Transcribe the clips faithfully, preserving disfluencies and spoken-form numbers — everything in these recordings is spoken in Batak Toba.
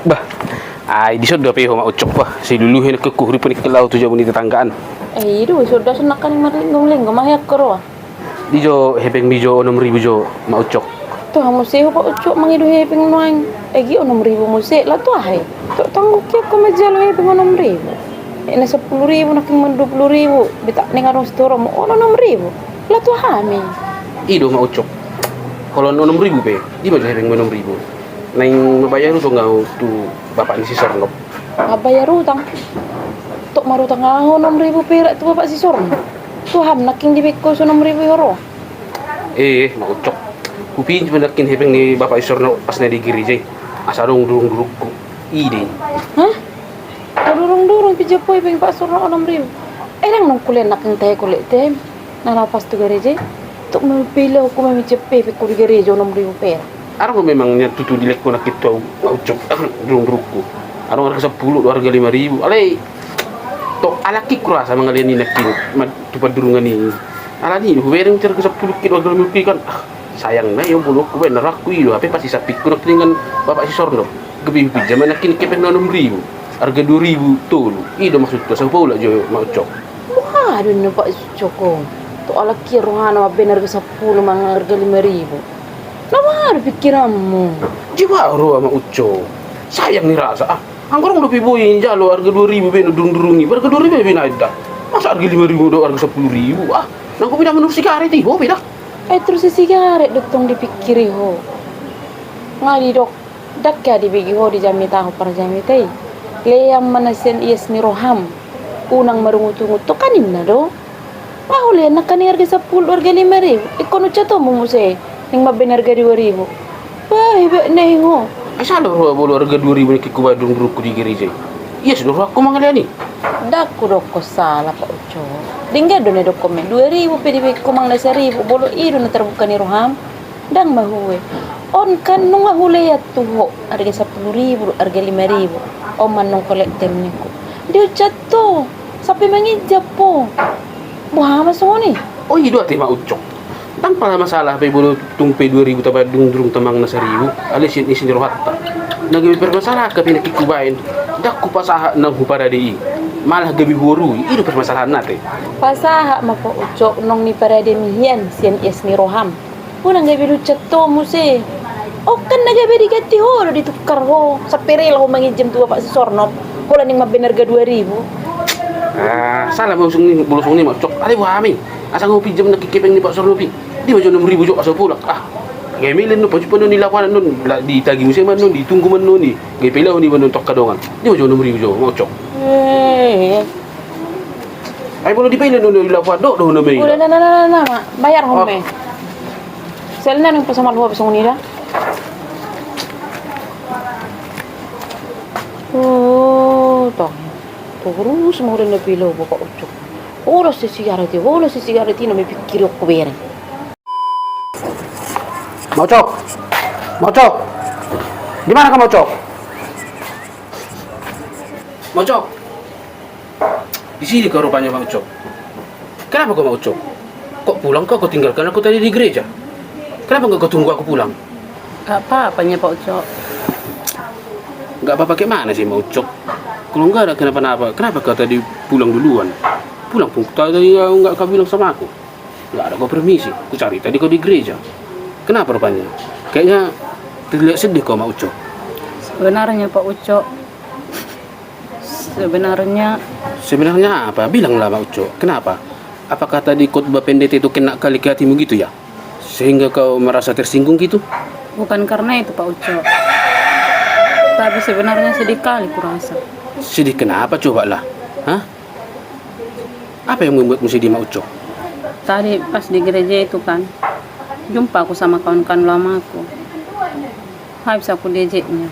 Bah, ai dison do hape ho, Mak Ucok, bah, siluluhi na kukuhuri pun ikil au tu jabu ni tetanggaan. Eh, i do, songon dia songon nangkaning marlinggom-linggom, aha i angka roa? Di jo hepengmi jo onom ribu jo, Mak Ucok. Tu aha muse ho, Pak Ucok, mangido hepeng nuaeng? Eh, gi onom ribu muse, laho tu aha i? Tok tanggung kian ho manjalo hepeng onom ribu. Eh, na sampulu ribu, nangkin mandua pulu ribu, betak naeng adong sitoromu, on onom ribu. Laho tu aha hami? I do, Mak Ucok. Holan onom ribu pe, di ma jo hepengmi onom ribu? Naeng mabayar utang au tu bapak ni si Sorno. Mabayar utang? Tok marutang aha ho onom ribu perak tu bapak si Sorno? Tu aha ma nangkin dibaen ho so onom ribu i, ho ro? Eh, Mak Ucok. Hupinjam nangkin hepeng ni bapak si Sorno pas na di gereja i. Asa adong durung-durungku. I do i. Hah? Tok durung-durung pinjam ho hepeng bapak si Sorno onom ribu? Eh, ndang nunga hulehon nangkin tahe, hulehon tahe. Na laho pas tu gareja i, tok ma hupaila ho, hupaminjam hepeng ho di gareja onom ribu perak. Adong memang nian tutu dilehon ho nangkin tu au, Mak Ucok, durung-durungku. Adong arga sampulu, adong arga lima ribu. Alai tok alani hurasa mangalehon i nangkin, ma-, tu pandurungan i. Alani i do hubereng arga sampulu, arga lima ribu kan. Ah, sayang na i, o, bolon hubaen na rohangku i do, hape pas isapingku nangkin dengan bapak si Sorno. Gabe hupinjam ma nangkin hepeng na onom ribu. Arga dua ribu tolu. I do maksudku, asa hupaulak jo, Mak Ucok. Boha do ninna Pak Ucok on? Tok alani rohana mambaen arga sampulu manang arga lima ribu. Na boha do pikiranmu? Jua roha, Mak Ucok. Sayang ni rasa, ah. Anggo adong dope boi jalo arga dua ribu baen durung-durung i, arga dua ribu baen da. Masa arga lima ribu dohot arga sampulu ribu, ah. Nang kopi da manurus sigaret i, bope da. Eh, terus sigaret do tong dipikiri ho. Nga didok, ndang hea dibege ho di jamita ho parjamita i. Lean ma na sian ias ni roham. Unang marungut-ungut, tong kan ninna do. Nga hulean nangkaning arga sampulu, arga lima ribu. Ingkon huchat ho muse naeng mambaen arga dua ribu. Bah, hebat na i ho. Ai sala roha molo arga dua ribu nangkin hubaen durung-durungku di gereja i. Ias do rohangku mangalehon i. Ndang hudok ho sala, Pak Ucok. Denggan do na didok ho, dua ribu pe dibaen ho manang na saribu, molo i do na tarbuka ni roham. Ndang mahue. On kan nunga hulean tu ho arga sampulu ribu, arga lima ribu. On ma nunga hulean tu ho ningku. Diuchat ho. Sampe manginjam ho. Boha ma songon i? O, i do ate, Mak Ucok. Ndang pala masalah pe molo tung pe dua ribu tabaen durung-durung manang na saribu, alai sian ias ni rohanta. Na gabe permasalahan hape nangkin hubaen, ndang hupasahat nang huparade i. Malah gabe huorui, i do permasalahanna ate. Pasahat ma, Pak Ucok, naung niparademi hian sian ias ni roham. Unang gabe diuchat ho muse. On kan na gabe diganti ho do, ditukar ho. Sampe rela ho manginjam tu bapak si Sorno. Holan naeng mambaen arga dua ribu. Ah, sala ma songon i, molo songon i, Mak Ucok. Alai boha ma i? Asa nga hupinjam nangkin hepeng ni bapak si Sorno pe. Di ma jo onom ribu jo asa hupaulak. Ah. Gabe melen annon, pajumpang annon, di lapo annon, ditagi muse ma annon, ditunggu ma annon i. Gabe pailahon i ma annon tu angka dongan. Di ma jo onom ribu jo, Mak Ucok. Eh. Ai molo dipaila annon di lapo annon, dohot do na ma i. Udah, na, na, na, na, na, Mak. Bayar ho ma i. Sel na nang pasamal ho songon i da. Oh, tong. Torus ma udah na pilo bapak Ucok. Holan sigaret i, holan sigaret i na mipikiri ho hubereng. Mak Ucok. Mak Ucok. Di mana kau, Mak Ucok? Mak Ucok. Di sini kau rupanya, Mak Ucok. Kenapa kau, Mak Ucok? Kok pulang kau, kau tinggalkan aku tadi di gereja? Kenapa nggak kau tunggu aku pulang? Nggak apa-apa nya, Pak Ucok. Nggak apa-apa kayak mana sih, Mak Ucok? Kalau nggak ada kenapa-napa, kenapa kau tadi pulang duluan? Pulang pun tadi kau nggak kau bilang sama aku. Nggak ada kau permisi. Ku cari tadi kau di gereja. Kenapa rupanya? Kayaknya terlihat sedih kau, Mak Ucok. Sebenarnya, Pak Ucok, Sebenarnya. Sebenarnya apa? Bilanglah, Mak Ucok. Kenapa? Apakah tadi khotbah pendeta itu kena kali ke hatimu gitu ya? Sehingga kau merasa tersinggung gitu? Bukan karena itu, Pak Ucok. Tapi sebenarnya sedih kali kurasa. Sedih kenapa coba lah? Hah? Apa yang membuatmu sedih, Mak Ucok? Tadi pas di gereja itu kan, jumpa aku sama kawan-kawan lamaku. Habis aku diejeknya.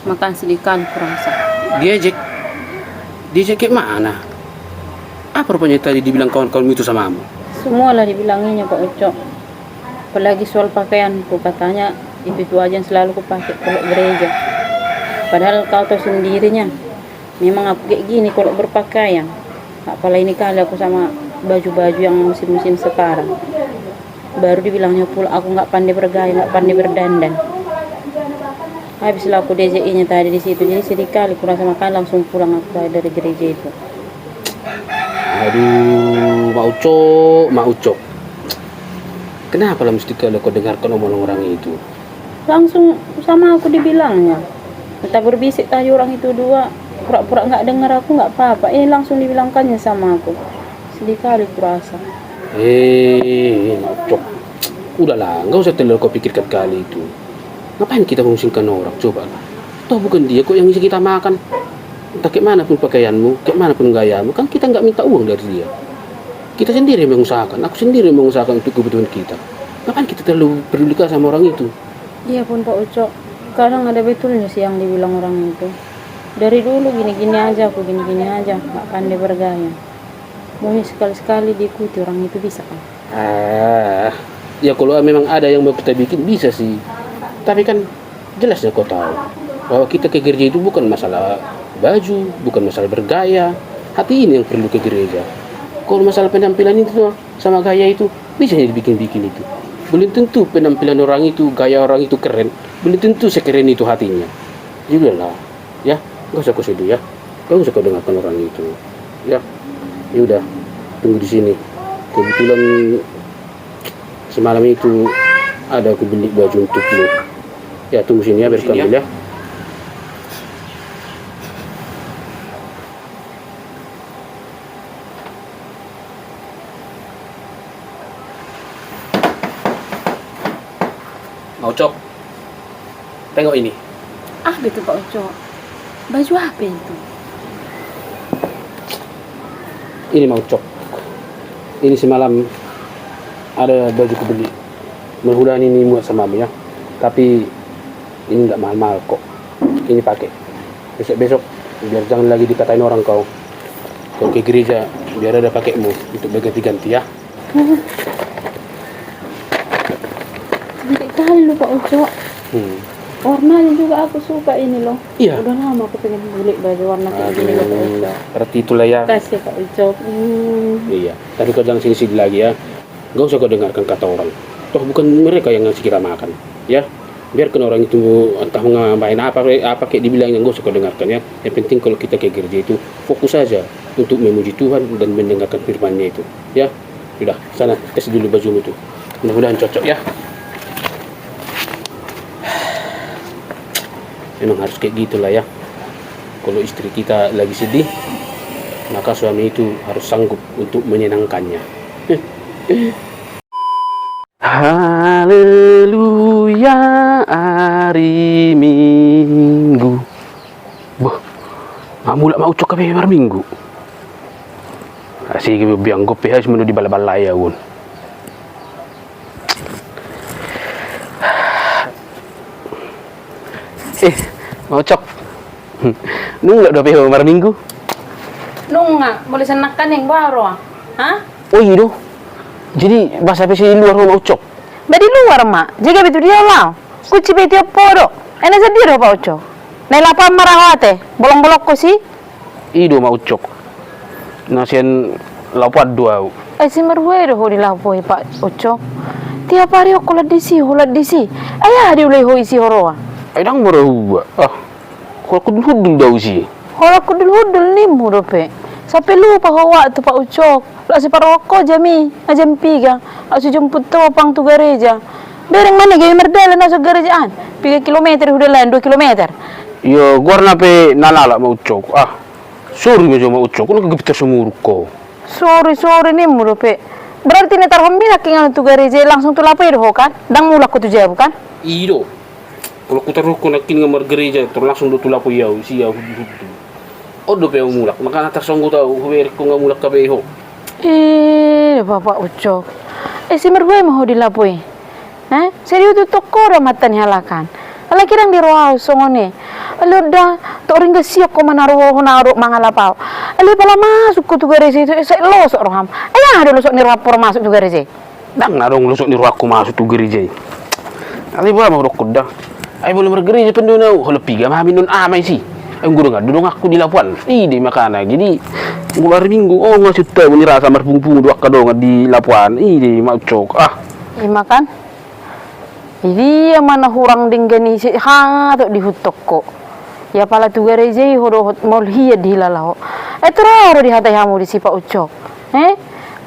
Makanya sedih kali kurasa. Diejek? Diejek kayak mana? Apa rupanya tadi dibilang kawan-kawanmu itu samamu? Semualah dibilanginya, Pak Ucok. Apalagi soal pakaianku, katanya itu-itu aja yang selalu kupakai kalau gereja. Padahal kau tahu sendirinya, memang aku kayak gini kalau berpakaian. Apalagi ini kali aku sama baju-baju yang musim-musim sekarang. Baru dibilangnya pula aku nggak pandai bergaya, nggak pandai berdandan. Habis lah aku diajak inya tadi di situ, jadi sedih kali kurasa, makanya langsung pulang aku dari gereja itu. Aduh, Mak Ucok, Mak Ucok. Kenapa lah mesti kali kau dengarkan omongan orang itu? Langsung sama aku dibilangnya. Entah berbisik tadi orang itu dua, pura-pura nggak dengar aku nggak apa-apa. Eh, langsung dibilangkannya sama aku. Sedih kali kurasa. Eh, Mak Ucok. Udahlah, nggak usah terlalu kau pikirkan kali itu. Ngapain kita mengusingkan orang, coba lah. Toh bukan dia kok yang ngisi kita makan. Entah kayak mana pun pakaianmu, kayak mana pun gayamu, kan kita nggak minta uang dari dia. Kita sendiri yang mengusahakan, aku sendiri yang mengusahakan untuk kebutuhan kita. Ngapain kita terlalu peduli sama orang itu? Iya pun, Pak Ucok, kadang ada betulnya sih yang dibilang orang itu. Dari dulu gini-gini aja, aku gini-gini aja, nggak pandai bergaya. Maunya sekali-sekali diikuti orang itu, bisa kan? Ah, ya kalau memang ada yang mau kita bikin, bisa sih. Tapi kan jelasnya kau tahu bahwa kita ke gereja itu bukan masalah baju, bukan masalah bergaya. Hati ini yang perlu ke gereja. Kalau masalah penampilan itu sama gaya itu, bisa jadi bikin-bikin itu. Belum tentu penampilan orang itu, gaya orang itu keren, belum tentu sekeren itu hatinya. Jadi udahlah, ya, nggak usah kau sedih ya. Nggak usah kau dengarkan orang itu. Ya, ya udah, tunggu di sini. Kebetulan semalam itu ada aku beli baju untukmu. Ya, tunggu sini ya, biar aku ambil ya. Mak Ucok, tengok ini. Apa itu, Pak Ucok? Baju apa itu? Ini, Mak Ucok. Ini semalam ada baju kubeli. Mudah-mudahan ini muat sama kamu ya. Tapi ini nggak mahal-mahal kok. Ini pakai. Besok-besok biar jangan lagi dikatain orang kau. Kau ke gereja biar ada pakaimu untuk berganti-ganti ya. Cantik kali lo, Pak Ucok. Hmm. Warnanya juga aku suka ini loh. Iya. Udah lama aku pengen beli baju warna kayak gini loh, Pak Ucok. Berarti itulah ya. Kasih, Pak Ucok. Hmm. Iya. Tapi kau jangan sedih-sedih lagi ya. Gak usah kau dengarkan kata orang. Toh bukan mereka yang ngasih kita makan. Ya. Biarkan orang itu entah mau ngapain apa, apa kayak dibilangnya, gak usah kau dengarkan ya. Yang penting kalau kita ke gereja itu fokus saja untuk memuji Tuhan dan mendengarkan firman-Nya itu. Ya. Sudah, sana kasih dulu bajumu tuh. Mudah-mudahan cocok ya. Memang harus kayak gitulah ya. Kalau istri kita lagi sedih, maka suami itu harus sanggup untuk menyenangkannya. Haleluya, ari Minggu. Boh, nga mulak Mak Ucok hape marminggu. Asi biang gop pe hais mano di balai-balai aun. Eh, Mak Ucok. Nunga dope ho marminggu? Nunga, molo sian nangkaning baru ah. Ha? Oh iya do. Jadi basa pe si luar ho Mak Ucok? Ba di luar ma, jaga be tu dia lao. Kunci be tiop ho do. Ena sadia do Pak Ucok. Na i lapoan ma ra ho ate, bolong-bolong ho si. I do Mak Ucok. Na sian lapoan do au. Ai si marhua do ho di lapo i Pak Ucok. Tiap ari ho holan disi, holan disi. Ai aha diulai ho i si huroa? Ai ndang marhua. Ah. Holan hundul-hundul do au si. Holan hundul-hundul nimmu dope. Sampe lupa ho waktu Pak Ucok. Laos siparohahon ho jam i, jam piga. Laos sijumput ho pang tu gareja. Bereng ma na gabe mardalan au sian gareja an. Piga kilometer hudalan, dua kilometer. Iyo, goarna pe na lalap Mak Ucok. Ah. Sori ma jo Mak Ucok, unang gabe tarsumurung ho. Sori, sori nimmu dope. Berarti na tarhon minak inganan tu gareja i langsung tu lapo i do ho kan? Ndang mulak ho tu jabu kan? I do. Molo hutaruhon nangkin nga margareja, tor langsung do tu lapo i au, isi au hundul-hundul. On dope au mulak, makana tarsonggot au, hubereng ho nga mulak hape ho. Eh, Bapak Ucok. Eh, si marhua ma ho di lapo i. Eh, sai diututukhon ho do amanta ni halak an. Alai ndang diroha au songon i. Alai on da, tok ringgas sian ho manaruhon au dohot mangalap au. Alai pala masuk ho tu gareja i, sai losok roham. Ai aha do losok ni roham molo masuk tu gareja i? Ndang adong losok ni rohangku masuk tu gareja i. Alai boha ma hudokkon da. Ai molo margareja pe annon au, holan piga ma hami annon ama isi. Ai anggo dongan do donganku di lapo an. I do i makana. Jadi molo ari Minggu, oh nga sian tabo ni rasa marpungu-pungu do angka dongan di lapo an. I do i Mak Ucok. Ah. I ma kan. Idia ma na hurang denggan i, si hatop dihuthon ho. Ia pala tu gareja i ho dohot maol hian dihilala ho. Eh, tu ra ho do dihatai hamu disi Pak Ucok. Eh?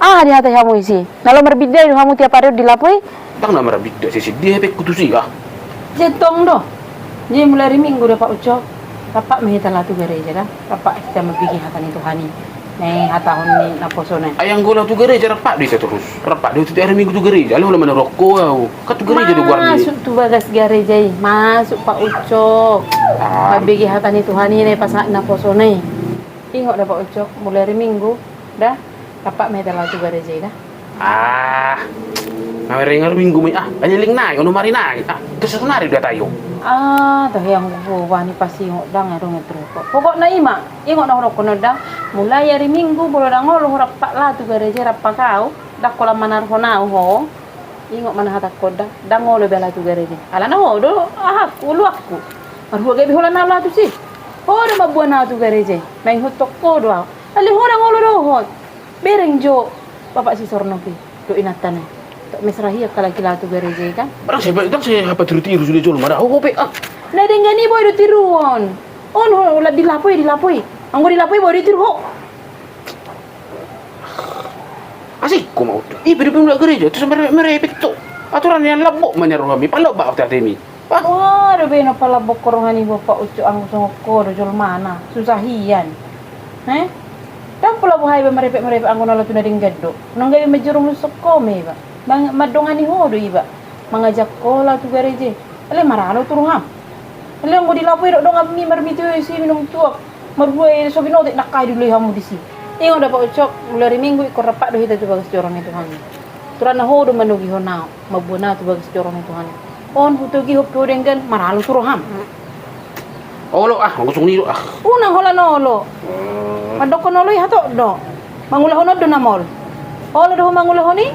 Aha dihatai hamu disi? Na laho marbinda do hamu tiap ari on di lapo i? Ndang na marbinda, si siddi hepengku tusi ah. Jetong do. Jadi mulai ari Minggu do Pak Ucok. Rap ma hita laho tu gareja da. Rap ma hita mambege hata ni Tuhan i. Naeng hatahon ni naposona i. Ai anggo laho tu gareja rap ma do hita torus. Rap ma do hita tiap ari Minggu tu gareja. Alai holan manang roko au. Kan tu gareja do goarna i. Masuk tu bagas gareja i. Masuk Pak Ucok. Ah. Mambege hata ni Tuhan i na dipasahat naposona i. Ingot da Pak Ucok, mulai ari Minggu da. Rap ma hita laho tu gareja i da. Ah, na mereng ari Minggu ma i ah, ai leleng nai, ono mari nai ah, terus sonari do hata i ho. Ah, tahe anggo ho bani pasingot ndang adong i tu ho. Pokokna i ma, ingot na hudokhon on da, mulai ari Minggu molo ndang olo ho rap ma laho tu gareja rap ma au, ndang holan manarhon au ho. Ingot ma na huhatahon da, ndang olo be laho tu gareja. Alana ho do aha, uluanku. Marhua gabe holan au laho tusi. Ho do mamboan au tu gareja. Mangihuthon ho do au. Alai ho ndang olo dohot. Bereng jo Bapak si Sornoki dohot inanta na i. Tok mesra hian halak i laho tu gareja i kan. Barang sai, barang sai hapatiru-tiru sude jolma da, ho pe ah. Na denggan i boi do tiruon. On ho, holan di lapo i, di lapo i. Anggo di lapo i boi do tiru ho. Asing ho ma Ucok. I pe dope mulak gareja, tu sampe merepet tu. Aturan nian lambok ma nian rohami, palambok ma hata-hatami. Wah. Wah, dope na palambokhon roha ni Bapak Ucok anggo songon ho do jolmana, susah hian. He? Ndang pola boha iba marepet-marepet anggo na laho tu na denggan do. Nunga gabe manjurung luhut songon ho ma iba. Mang-, mandongani ho do iba. Mangajak ho laho tu gareja. Alai maralo tu roham. Alai anggo di lapo i dohot donganmi marmite isi minum tuak. Marhua i so binoto i nangkahi diulahon hamu disi. Ingot da Pak Ucok, mulai ari Minggu ingkon rap ma do hita tu bagas joro ni Tuhan i. Aturanna ho do manogihon au, mamboan au tu bagas joro ni Tuhan i. On hutogihon pe ho denggan, maralo tu roham. Olo ah, anggo songon i do ah. Unang holan olo. Hmm. Mandokhon olo i hatop do. Mangulahon on do na maol. Olo do ho mangulahon i?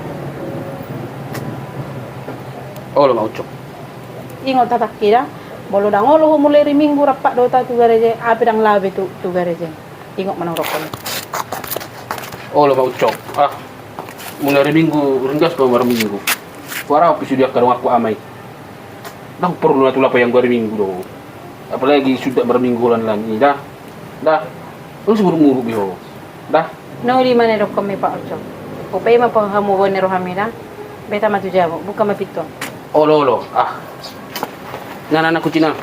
Olo ma Ucok. Ingot hatangki da. Molo ndang olo ho mulai ari Minggu rap ma do hita tu gareja, au pe ndang laho be tu, tu gareja. Ingot ma na hudokhon. Olo ma Ucok. Ah. Mulai ari Minggu ringgas ma marminggu. Huarau pe sude angka donganku ama i. Ndang porlu na tu lapo i anggo ari Minggu do. Apalagi suda marminggu holan-holan i da. Da. Olo so muruk-muruk be ho. Da. Nunga di mana dokhonmi Pak Ucok. Hupaima pe hamu boan ni rohami da. Beta ma tu jabu, buka ma pintu. Olo, olo. Ah. Nana, nana, kucina.